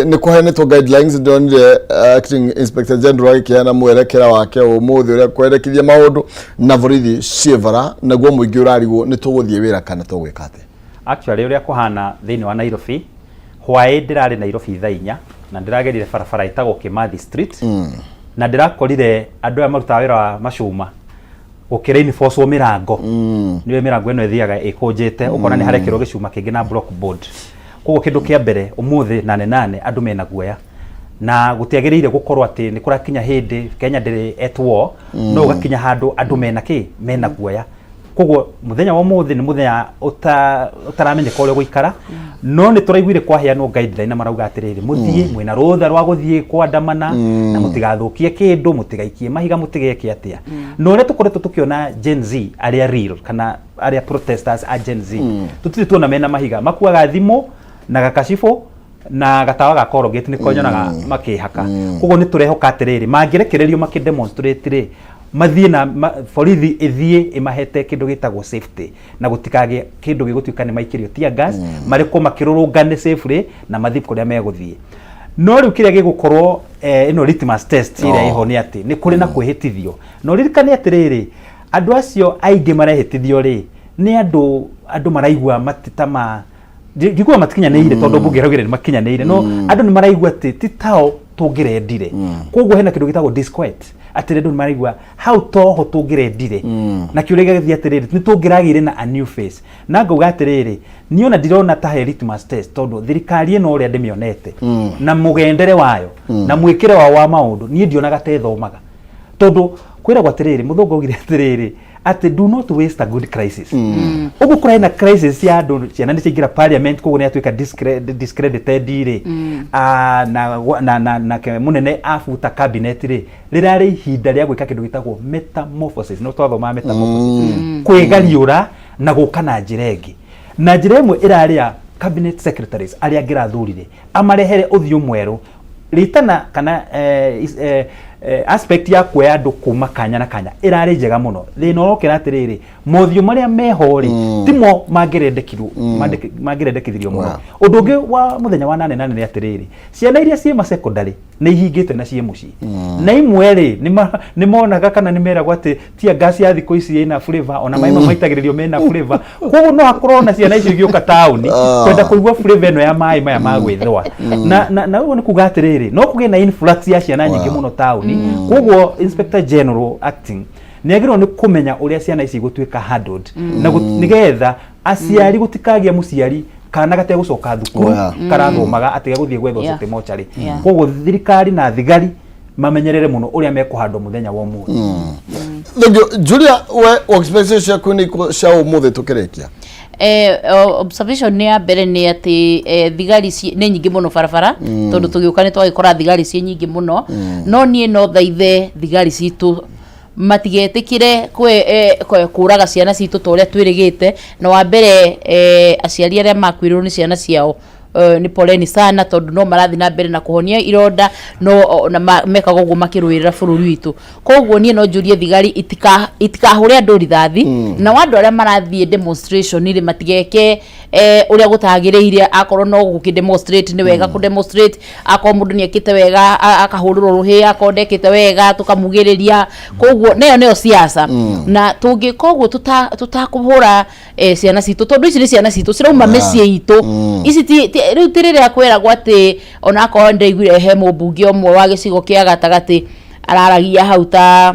Nä kå heanätwo guidelines. Ndonire acting inspector general agĩkĩheana mwerekera wake ũmũthĩ ũrĩa kwerekithia maũndũ na borithi ciĩ bara, naguo mũingĩ ũrarigwo nĩ tũgũthiĩ wĩra kana tũgwĩka atĩa. Actually, ũrĩa kũhana thĩinĩ wa Nairobi, hwaĩ ndĩrarĩ Nairobi thaa 4 na ndĩragerire barabara ĩtagwo Kimathi Street na ndĩrakorire andũ aya marutaga wĩra wa macuma gũkĩreinforcwo mĩrango. Nĩwe mĩrango ĩno ĩthiaga ĩkũnjĩte, ũkona nĩ harekĩrwo gĩcuma kĩngĩ na block board. Koguo kĩndũ kĩa mbere, ũmũthĩ nane nane andũ mena guoya na gũtiagĩrĩire gũkorwo atĩ nĩ kũrakinya hĩndĩ Kenya ndĩrĩ at war, no ũgakinya handũ andũ mena kĩ, mena guoya. Koguo mũthenya wa ũmũthĩ nĩ mũthenya ũtaramenyeka ũrĩa ũgũikara, no nĩ tũraiguire kwaheanwo guideline na marauga atĩrĩrĩ, mũthiĩ mwĩna rũtha rwa gũthiĩ kwandamana na mũtigathũkie kĩndũ, mũtigaikie mahiga, mũtigeke atĩa. Na ũrĩa tũkoretwo tũkĩona Gen Z arĩa real kana arĩa protesters a Gen Z, tũtirĩ tuona mena mahiga. Makuaga thimũ na gakacibũ na gatawa ga Colgate, nĩko nyonaga makĩhaka. Koguo nĩ tũrehoka atĩrĩrĩ, mangĩrekererio makĩ demonstrate rĩ, mathiĩ na borithi ĩthiĩ ĩmahete kĩndũ gĩtagwo safety na gũtikagĩe kĩndũ gĩgũtuĩka nĩ maikĩrio tear gas, marekwo makĩrũrũngane safely na mathiĩ kũrĩa megũthiĩ. No rĩu kĩrĩa gĩgũkorwo ĩno litmus test ĩrĩa ĩho nĩ atĩ nĩ kũrĩ na kwĩhĩtithio. Na ũririkane atĩrĩrĩ, andũ acio aingĩ marehĩtithio rĩ, nĩ andũ maraigua matitama ndikuga matikinyanĩire, tondũ mbunge ĩraugire nĩ makinyanĩire, no andũ nĩ maraigua atĩ ti tao tũngĩrendire. Koguo hena kĩndũ gĩtagwo disquiet, atĩ andũ nĩ maraigua hau toho tũngĩrendire. Na kĩũria gĩgathiĩ atĩrĩrĩ, nĩ tũngĩragĩire na a new face? Na ngauga atĩrĩrĩ, niĩ ona ndirona ta he litmus test, tondũ thirikari ĩno ũrĩa ndĩmĩonete na mũgendere wayo na mwĩkĩre wao wa maũndũ, niĩ ndionaga ta ĩthomaga, tondũ kwĩragwo atĩrĩrĩ, mũthũngũ augire atĩrĩrĩ, atĩ do not waste a good crisis. Ũguo kũrarĩ na crisis ya andũ, ciana nĩ ciaingĩra parliament, koguo nĩ atuĩka discredited rĩ. Ah, na ke mũnene abuta cabinet rĩ, rĩrarĩ ihinda rĩa gwĩka kĩndũ gĩtagwo metamorphosis. No twathomaga metamorphosis, kwĩgariũra na gũka na njĩra ĩngĩ. Na njĩra ĩmwe ĩrarĩ ya cabinet secretaries arĩa angĩrathurire amarehere ũthiũ mwerũ ritana kana aspect ya kuoya andũ kuma kanya na kanya ĩrarĩ njega mũno. Thĩna ũrokĩra atĩrĩrĩ, mothiũ marĩa meho rĩ, timo mangĩrendekirwo mangĩrendekithirio mũno. Ũndũ ũngĩ wa mũthenya wa nane nane nĩ atĩrĩrĩ, ciana iria ciĩ masekondary nĩ ihingĩte na ciĩ mũciĩ, na imwe rĩ, nĩ monaga kana nĩ meragwo atĩ tear gas ya thikũ ici ĩna flavor, ona maĩ mamwe maitagĩrĩrio mena flavor. Koguo no hakorwo na ciana icio igĩũka taũni kwenda kũigua flavor ĩno ya maĩ maya ma gwĩthũa. Na ũguo nĩ kuga atĩrĩrĩ, no kũgĩe na influx ya ciana nyingĩ mũno taũni. Koguo inspector general acting nĩ agĩrĩirwo nĩ kũmenya ũrĩa ciana ici igũtuĩka handled na nĩgetha aciari gũtikagĩa mũciari kana gategũcoka thukuru karathomaga atĩ gegũthiĩ gwetha city mocarĩ. Koguo thirikari na thigari mamenyerere mũno ũrĩa mekũhandwo mũthenya wa ũmũthĩ. Thank you. Julia, we expectation ciaku nĩ ikũ cia ũmũthĩ tũkĩrĩkia? Observation nĩ ya mbere nĩ atĩ thigari nĩ nyingĩ mũno barabara, tondũ tũgĩũka nĩ twagĩkora thigari ciĩ nyingĩ mũno. No niĩ no thaithe thigari citũ matigetĩkĩre kũraga ciana citũ ta ũrĩa twĩrĩgĩte. Na wa mbere, aciari arĩa makuĩrĩrwo nĩ ciana ciao, nĩ poleni sana, tondũ no marathiĩ na mbere na kũhonia ironda, no na mekaga ũguo makĩrũĩrĩra bũrũri witũ. Koguo niĩ no njũrie thigari itikahũre andũ rithathi, na andũ arĩa marathiĩ demonstration rĩ, matigeke ũrĩa gũtagĩrĩire. Akorwo no gũkĩ demonstrate, nĩ wega kũ demonstrate. Akorwo mũndũ nĩ ekĩte wega, akahũrĩrwo rũhĩ, akorwo ndekĩte wega, tũkamugĩrĩria. Koguo nayo nĩyo siasa, na tũngĩka ũguo tũtakũhũra ciana citũ, tondũ ici nĩ ciana citũ cirauma mĩciĩ itũ ici. Rĩu ti rĩrĩa kwĩragwo atĩ onakorwo ndaiguire he mũmbunge ũmwe wa gĩcigo kĩa gatagatĩ araragia hau ta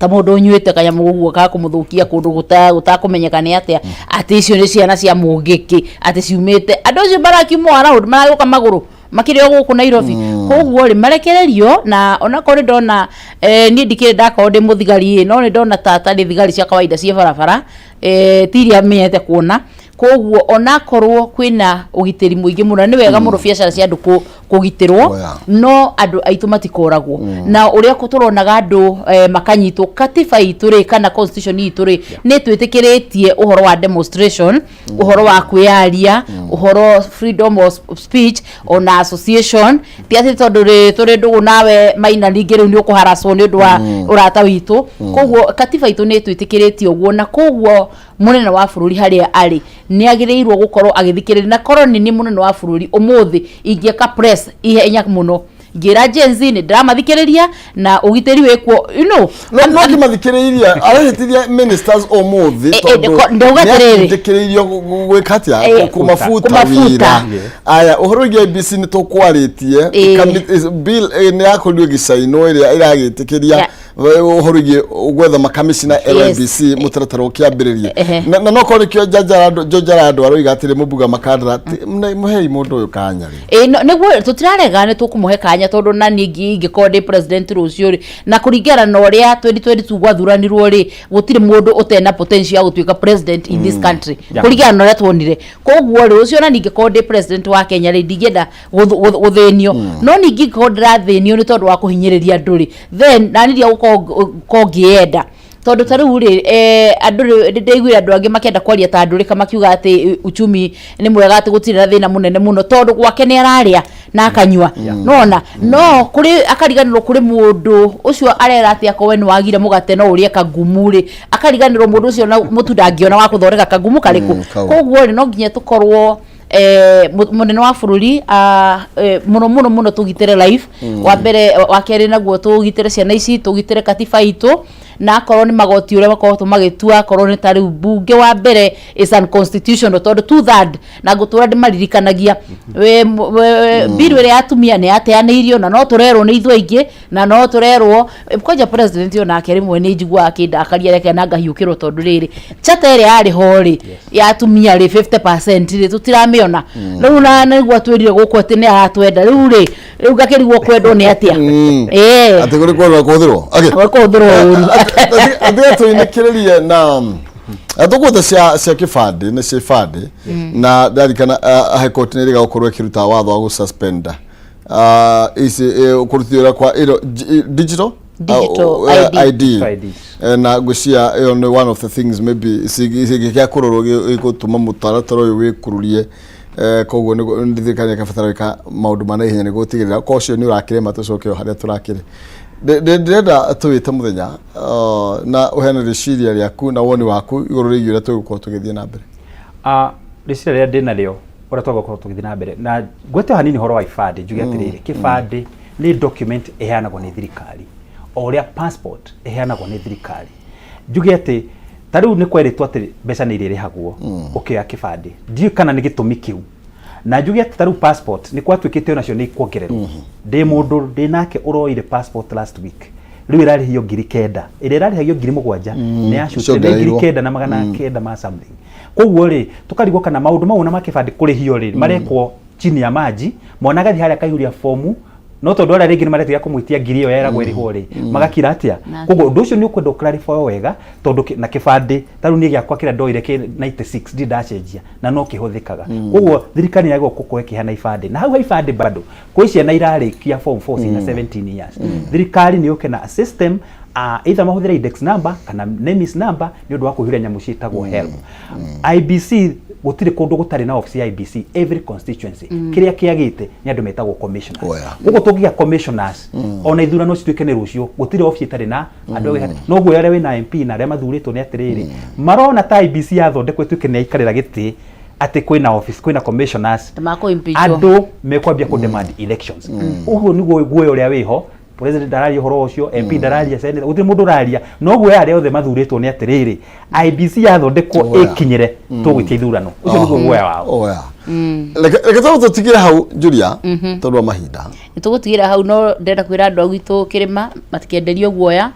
mũndũ ũnyuĩte kanyamũ ũguo ka kũmũthũkia kũndũ gũtakũmenyeka nĩ atĩa, atĩ icio nĩ ciana cia mũngĩkĩ, atĩ ciumĩte andũ acio marakiuma around maragũka magũrũ makĩrĩ o gũkũ Nairobi. Koguo rĩ, marekererio. Na onakorwo nĩ ndona niĩ ndikĩrĩ ndakorwo ndĩ mũthigari ĩ, no nĩ ndona ta tarĩ thigari cia kawaida ciĩ barabara, ti iria menyete kuona. Koguo onakorwo kwĩna ũgitĩri mũingĩ mũno, nĩ wega mũno biacara cia andũ kũgitĩrwo, no andũ aitũ matikoragwo na ũrĩa tũronaga andũ makanyitwo. Katiba itũ rĩ, kana constitution itũ rĩ, nĩ twĩtĩkĩrĩtie ũhoro wa demonstration, ũhoro wa kwĩyaria, ũhoro freedom of speech ona association. Ti atĩ tondũ rĩ tũrĩ ndũgũ nawe Maina, ningĩ rĩu nĩ ũkũharacwo nĩ ũndũ wa ũrata witũ. Koguo katiba itũ nĩ twĩtĩkĩrĩtie ũguo, na koguo Mũnene wa bũrũri harĩa arĩ nĩ agĩrĩirwo gũkorwo agĩthikĩrĩria, na korwo nĩ niĩ mũnene wa bũrũri ũmũthĩ ingĩka press ihenya mũno ngĩra Gen Z nĩ ndĩramathikĩrĩria na ũgitĩri wĩkuo, you know. No no kĩmathikĩrĩirie arahĩtithia ministers ũmũthĩ. Tondũ ndauga atĩrĩrĩ. Nĩatindĩkĩrĩirio gwĩka atĩa? Kũmabuta Kũmabuta. wĩra. Aya, ũhoro wĩgiĩ IEBC nĩ tũkwarĩtie. Bill nĩ yakorirwo ĩgĩcainwo ĩrĩa ĩragĩtĩkĩria ũhoro wĩgiĩ gwetha makamishina IEBC, mũtaratara ũkĩambĩrĩria. Na no korwo nĩkĩo George Arandũ aroiga atĩrĩ, mũmbuga makandara mũhei mũndũ ũyũ kanya rĩ. Ĩ, nĩguo tũtirarega, nĩ tũkũmũhe kanya, tondũ na niĩ ingĩkorwo ndĩ president rũciũ rĩ, na kũringana na ũrĩa 2022 gwathuranirwo rĩ, gũtirĩ mũndũ ũtena potential ya gũtuĩka president in this country, kũringana na ũrĩa tuonire. Koguo rĩ, ũcio na ningĩ korwo ndĩ president wa Kenya rĩ, ndingĩenda gũthĩnio, no ningĩ ingĩkorwo ndĩrathĩnio nĩ tondũ wa kũhinyĩrĩria andũ rĩ, then nani ndia gũkorwo ngĩenda, tondũ ta rĩu rĩ, andũ rĩ, nĩ ndĩiguire andũ angĩ makĩenda kwaria ta ndũrĩka, makiuga atĩ uchumi nĩ mwega, atĩ gũtirĩ na thĩna mũnene mũno, tondũ gwake nĩ ararĩa na akanyua, nona no kũrĩ akariganĩrwo kũrĩ mũndũ ũcio arera atĩ akorwo we nĩ wagire mũgate no ũrĩe kagumu rĩ, akariganĩrwo mũndũ ũcio na mũtu ndangĩona wa gũthondeka kagumu karĩkũ. Kau. Koguo rĩ, no nginya tũkorwo mũnene wa bũrũri mũno mũno mũno tũgitĩre life wa mbere, wa kerĩ naguo tũgitĩre ciana ici, tũgitĩre katiba itũ, na akorwo nĩ magoti ũrĩa makoretwo magĩtua, akorwo nĩ ta rĩu mbunge wa mbere is unconstitutional, tondũ 2/3, na ngũtũra ndĩmaririkanagia bill ĩrĩa ya atumia nĩ yateanĩirio, na no tũrerwo nĩ ithuĩ aingĩ, na no tũrerwo kwanja president onake rĩmwe nĩ njiguaga akĩndakaria, reke na ngahiũkĩrwo, tondũ rĩrĩ chata ĩrĩa yarĩ ho rĩ ya atumia rĩ, 50% rĩ, tũtiramĩona rĩu, na nĩguo atwĩrire gũkũ atĩ nĩ aratwenda rĩu rĩ, rĩu ngakĩrigwo kwendwo nĩ atĩa? Ĩĩ. Atĩ kũrĩ kwendwo kũhũthĩrwo. Okay. Kũhũthĩrwo ũru. Athiga tũinĩkĩrĩrie na tũgũte cia kĩbandĩ nĩ cia ibandĩ, na ndarikana High Court nĩ ĩrĩga gũkorwo ĩkĩruta watho wa gũsuspend ici kũrutithio wĩra kwa ĩno digital Digital ID. ID. ID. Na ngwĩciria ĩyo nĩ one of the things maybe cingĩkĩa kũrorwo gĩgũtũma mũtaratara ũyũ wĩkururie. Koguo nĩ thirikari ĩkabatara gwĩka maũndũ ma naihenya nĩguo gũtigĩrĩra ko ũcio nĩ ũrakĩrema tũcoke o harĩa tũrakĩrĩ. Ndĩrenda tũwĩte mũthenya na ũheane rĩciria rĩaku na woni waku igũrũ rĩgiĩ ũrĩa tũgũkorwo tũgĩthiĩ na mbere. Rĩciria rĩrĩa ndĩ narĩo ũrĩa twagũkorwo tũgĩthiĩ na mbere, na ngwete o hanini ũhoro wa ibandĩ, njuge atĩrĩrĩ, kĩbandĩ nĩ document ĩheanagwo nĩ thirikari o ũrĩa passport ĩheanagwo nĩ thirikari. Njuge atĩ ta rĩu nĩ kwerĩtwo atĩ mbeca nĩ irĩrĩhagwo ũkĩoya kĩbandĩ, ndiũĩ kana nĩ gĩtũmi kĩu. Na njuge atĩ ta rĩu passport nĩ gwatuĩkĩte onacio nĩ ikuongererwo. Ndĩ mũndũ ndĩ nake ũroire passport last week, rĩu ĩrarĩhio 9,000, ĩrĩa ĩrarĩhagio 7,000 nĩ yacutire nĩ ngiri ciongereirwo. 9,900 ma something. Koguo rĩ, tũkarigwo kana maũndũ mau ona ma kĩbandĩ kũrĩhio rĩ, marekwo chini ya maji, mwana agathiĩ harĩa akaihũria fomu, no tondũ arĩa rĩngĩ nĩ maretigĩra kũmwĩtia ngiri ĩyo yeragwo ĩrĩhwo rĩ, magakira atĩa. Koguo ũndũ ũcio nĩ ũkwenda ũclarify wega, tondũ na kĩbandĩ ta rĩu niĩ gĩakwa kĩrĩa ndoire kĩ 96 ndirĩ ndacenjia na no kĩhũthĩkaga. Koguo thirikari nĩ yagĩrĩirwo gũkorwo ĩkĩheana ibandĩ, na hau ha ibandĩ bado kwĩ ciana irarĩkia form 4 ciĩna 17 years. Thirikari nĩ yũke na system, either mahũthĩre index number kana NEMIS number nĩ ũndũ wa kũihũria nyamũ ciĩtagwo HELB. IEBC, gũtirĩ kũndũ gũtarĩ na office ya IEBC, every constituency. Kĩrĩa kĩagĩte nĩ andũ metagwo commissioners. Oh, yeah. Koguo tũngĩgĩa commissioners, ona ithurano cituĩke nĩ rũciũ, gũtirĩ office ĩtarĩ na andũ mm. No guoya ũrĩa wĩna MP na arĩa mathurĩtwo nĩ atĩrĩrĩ, marona ta IEBC yathondekwo ĩtuĩke nĩ yaikarĩra gĩtĩ atĩ kwĩna office, kwĩna commissioners, Makũ-impeachwo. Andũ mekwambia kũ demand elections. Ũguo nĩguo guoya ũrĩa wĩho. President ndararia ũhoro ũcio, MP ndararia, senator, gũtirĩ mũndũ ũraria, no guoya arĩa othe mathurĩtwo nĩ atĩrĩrĩ, IEBC yathondekwo Oh, yeah. ĩkinyĩre, tũgwĩtia ithurano. Ũcio nĩguo guoya wao. Oh, yeah. Reke tũtigĩre hau, Julia, tondũ wa mahinda. Nĩ tũgũtigĩra hau, no ndĩrenda kwĩra andũ a gwitũ kĩrĩma matikenderio guoya.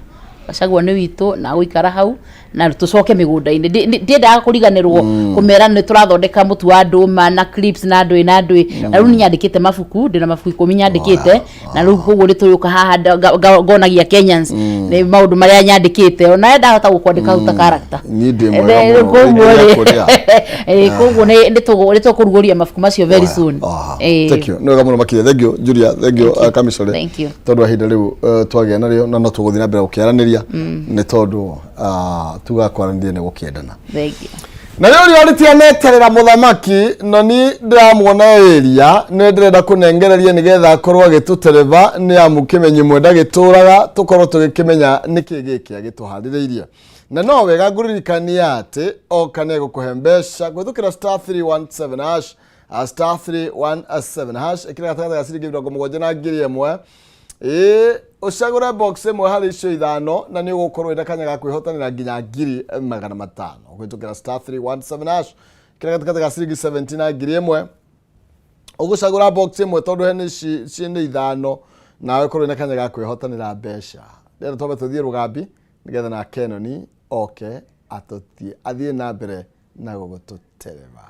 Gachagua nĩ witũ na gũikara hau na tũcoke mĩgũnda-inĩ. Ndiendaga kũriganĩrwo kũmera nĩ tũrathondeka mũtu wa ndũma na clips na ndũĩ na ndũĩ, na rĩu nĩ nyandĩkĩte mabuku, ndĩna mabuku 10 nyandĩkĩte, na rĩu koguo nĩ tũrĩũka haha ngonagia Kenyans nĩ maũndũ marĩa nyandĩkĩte, ona ndahota gũkwandĩka hau ta character. Niĩ ndĩ mwega mũno, Koguo nĩ rĩ kũrĩa. Koguo nĩ tũkũrugũria mabuku macio very soon. Thank you, nĩ wega mũno makĩria. Thank you, Julia. Thank you, Kamisore. Thank you. Tondũ wa ihinda rĩu twagĩa narĩo, na no tũgũthiĩ na mbere gũkĩaranĩria, nĩ tondũ tugaga kwaranĩria nĩ gũkĩendana. Thank you. Na rĩu riũa rĩtianeterera mũthamaki, na ni ndĩramuona ĩria nĩ ndĩrenda kũnengereria nĩgetha akorwo agĩtũtereba, nĩ amu kĩmenyi mwenda gĩtũraga tũkorwo tũgĩkĩmenya nĩkĩ gĩkĩ agĩtũharĩrĩirie. Na no wega ngũririkania atĩ oka nĩ egũkũhe mbeca kũhĩtũkĩra star 317 hash, star 317 hash, ĩkĩra gatagatĩ ga ciringi 70 na 1000, ĩĩ, ũcagũre box ĩmwe harĩ icio ithano na nĩ ũgũkorwo wĩna kanya ga kwĩhotanĩra nginya 500,000 kũhĩtũkĩra star 317 hash, ĩkĩra gatagatĩ ga ciringi 70 na 1000, ũgũcagũra box ĩmwe tondũ he nĩ ciĩ nĩ ithano, nawe ũkorwo wĩna kanya ga kwĩhotanĩra mbeca. Rĩera twambe tũthiĩ rũgambi nĩgetha na Kenoni oke atũtie athiĩ na mbere na gũgũtũtereba.